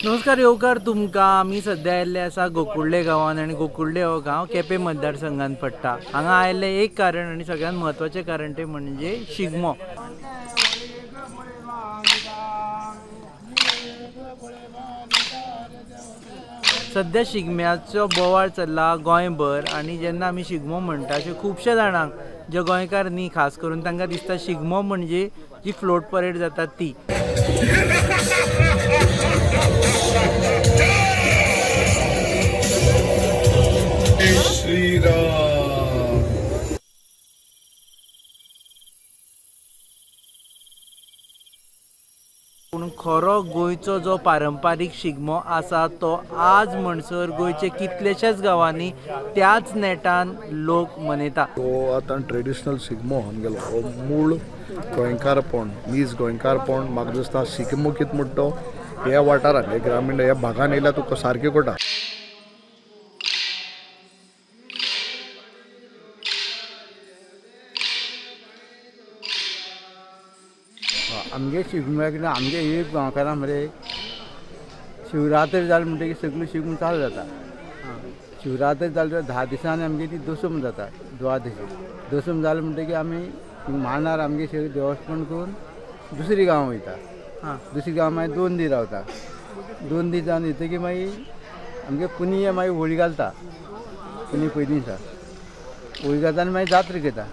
नमस्कार येवकार तुमकां. आमी सद्या आयिल्ले आसा गोकुल्डे गांवांत आनी गोकुल्डे हो गांव केपें मतदारसंघात पडटा. हांगा आयिल्लें एक कारण आनी सगळ्यांत म्हत्वाचें कारण तें म्हणजे शिगमो. सद्या शिगम्याचो बोवाळ चल्ला गोंयभर आनी जेन्ना आमी शिगमो म्हणटा अशें खुबश्या जाणांक जे गोंयकार न्ही खास करून तांकां दिसता शिगमो म्हणजे जी फ्लोट परेड जाता ती. श्रीराम. पूण खरो गोंयचो जो पारंपारीक शिगमो आसा तो आज म्हणसर गोंयचे कितलेशेच गांवांनी त्याच नेटान लोक मनयता. तो आतां ट्रेडिशनल शिगमो आमगेलो हो मूळ गोंयकारपण, नीज गोंयकारपण. म्हाका दिसता शिगमो कितें म्हणटा तो ह्या वाठारांत, ह्या ग्रामीण ह्या भागान येयल्यार तुका सारकें कळटा. आमगे शिगम्याक ना आमगे एक गांवकारां मरे शिवरात्री जाली म्हणटकीर सगळी शिगमो चालू जाता. शिवरात्री जाली जाल्यार 10 दिसांनी आमगे ती दसम जाता. द्वादशी दसम जाली म्हणटकीर आमी मांडार आमगे सगळें देवस्थान करून दुसरी गांव वयता. दुसरी गांव मागीर 2 दीस रावता. 2 दीस जावन येतकीर मागीर आमगे पुनये मागीर होळी घालता. पुनये पयलीं दिसा होळी घालता आनी मागीर जात्रा घेता.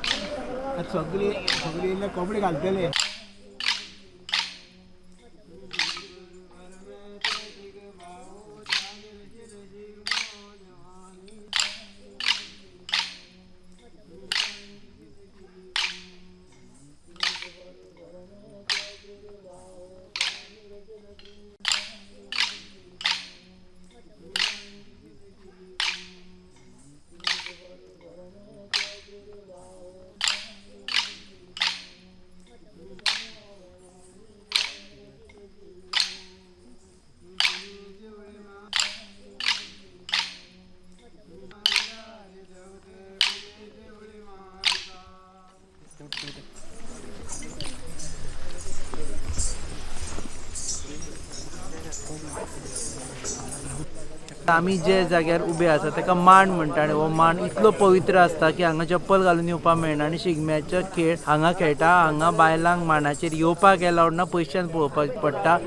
सगळे सगळे कपडे घालतले. आमी जे जाग्यार उबे आसा ताका मांड म्हणटा आनी हो मांड इतलो पवित्र आसता की हांगा चप्पल घालून येवपाक मेळना आनी शिगम्याचो खेळ हांगा खेळटा. हांगा बायलांक मांडाचेर येवपाक एलावड ना, पयशान पळोवपाक पडटा.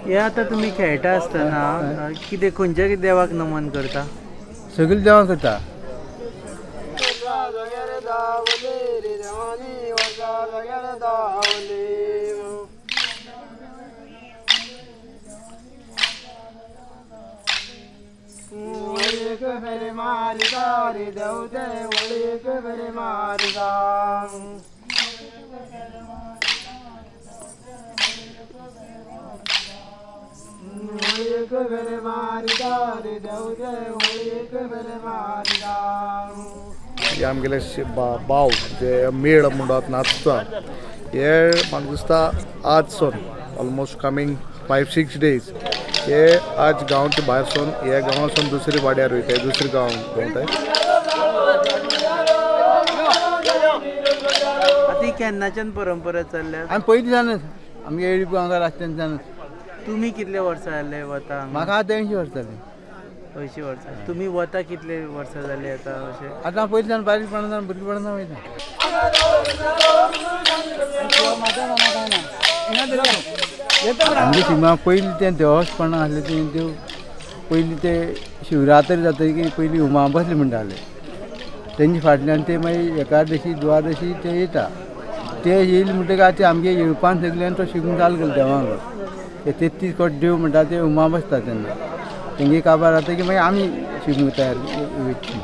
हे आतां तुमी खेळटा आसतना कितें खंयच्या देवाक नमन करता? सगळीं देवां करता. हे आमगेले बाव जे मेळ म्हणटात नाचता हे म्हाका दिसता आज सोन ऑलमोस्ट कमींग 5-6 डेज हे आज गांवचे भायर सोन ह्या गांवासून दुसरी वाड्यार वयताय, दुसरे गांव भोंवताय. आतां ही केन्नाच्यान परंपरा चल्ल्या? आमी पयलीं जाणच आमगे एडी गांवकार आसा तेन्ना. तुमी कितले वर्सां जाले वता? म्हाका आतां 80 वर्सां जालीं. 80 वर्सां. तुमी वता कितले वर्सां जाली आतां अशें? आतां पयलीं जावन बारीकपणान जावन भुरगेपणान वयता. आमगे शिगम्या पयलीं तें देवस्थान आसलें तें देव पयलीं ते शिवरात्री जातकीर पयलीं हुमा बसले म्हणटाले. तेंचे फाटल्यान ते मागीर एकादशी द्वादशी ते येता. ते येयले म्हणटकीर आतां आमगे येवपान सगल्यान तो शिगमो चालू केलो देवांक. ते 33 कोटी देव म्हणटा ते हुमा बसता तेन्ना. तेंगे काबार जाता की मागीर आमी शिगमो तयार वयतली.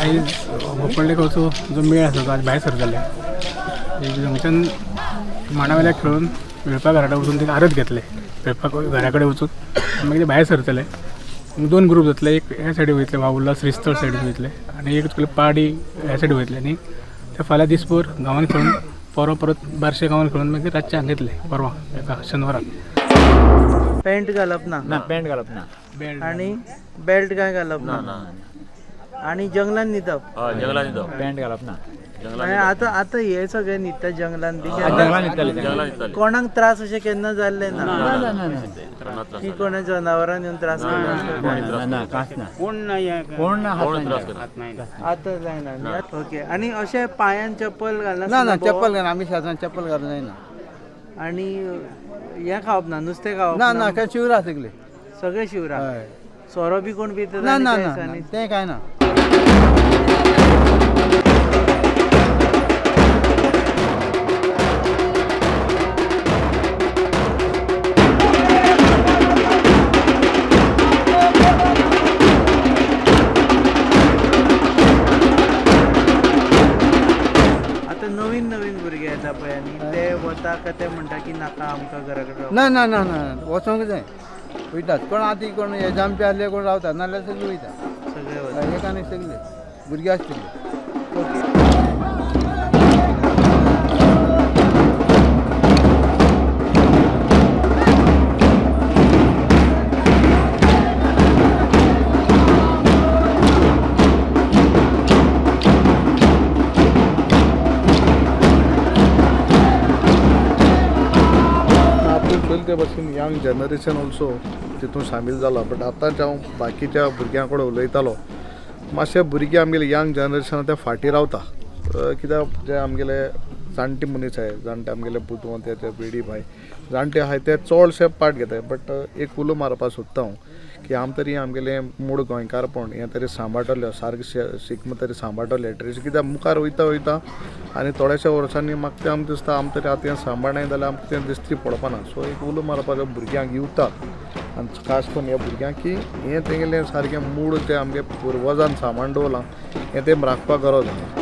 आयज होपळ्ळे गांवचो जो मेळ आसा तो आज भायर सरतले. हांगच्यान मांडा वयल्या खेळून वेळपा घरा कडेन वचून ते आरत घेतले. वेळपा घरा कडेन वचून मागीर ते भायर सरतले. दोन ग्रूप जातले, एक ह्या सायडीन वयतले वावुला श्रीस्थळ सायडीन वयतले आनी एक तुगेले पाडी ह्या सायडीन वयतले. आनी ते फाल्यां दिसभर गांवांत खेळून परवां परत बारशे गांवांत खेळून मागीर रातचे हांगा येतले परवां एका शेनवाराक. पॅन्ट घालप ना? ना, पॅन्ट घालप ना. आणि बेल्ट काय घालप ना? आणि जंगलान न्हिदप? पॅन्ट घालप ना. मागीर आतां आतां हे सगळे न्हिदता जंगलान बी? जंगलान न्हिदताले. कोणाक त्रास अशें केन्ना जाल्ले ना की कोणा जनावरान येवन त्रास केलो? ना, कांयच ना. कोण ना, कोण ना. आतां जायना न्ही? ओके, आनी अशें पांयान चप्पल घालना? ना ना, चप्पल घालना. आमी शेतान चप्पल घालून जायना. आनी हें खावप ना, नुस्तें खावप? ना ना, काय शिवरा सगळे. सगळे शिवरा. हय. सोरो बी कोण पिता? ना ना ना ना, तें कांय ना. आतां नवीन नवीन भुरगे येता पळय आनी ते वता काय ते म्हणटा की नाका आमकां घरा कडेन रावपाक? ना ना ना ना, वचोंक जाय. वयतात कोण, आतां कोण एजामचे आसले कोण रावतात, नाल्यार सगळे वयता. सगळे वता. एक आनी सगळे भुरगे आसतले. आपण पयलीं ते भाशेन यंग जनरेशन ऑल्सो तितून सामील जाला, बट आतांच्या हांव बाकीच्या भुरग्यां कडेन उलयतालो, मातशे भुरगे आमगेले यंग जनरेशन ते फाटीं रावता. कित्याक जे आमगेले जाणटे मनीस आहाय, जाणटे आमगेले बुदवंत, ते बेडी भाय जाणटे आहाय, ते चडशे पार्ट घेताय. बट एक उलो मारपाक सोदता हांव की आम तरी आमगेलें मूळ गोंयकारपण हें तरी सांबाळटले, सारकें शिगमो तरी सांबाळटले ट्रेडिशन. कित्याक मुखार वयता वयता आनी थोड्याशा वर्सांनी म्हाका तें आमकां दिसता, आम तरी आतां हें सांबाळनाय जाल्यार आमकां तें दिश्टी पडपाना. सो एक उलो मारपाचो भुरग्यांक, युथाक आनी खास करून ह्या भुरग्यांक की हें तेंगेलें सारकें मूळ जें आमगे पुर्वजान सांबाळून दवरलां हें तें राखपाक गरज आसा.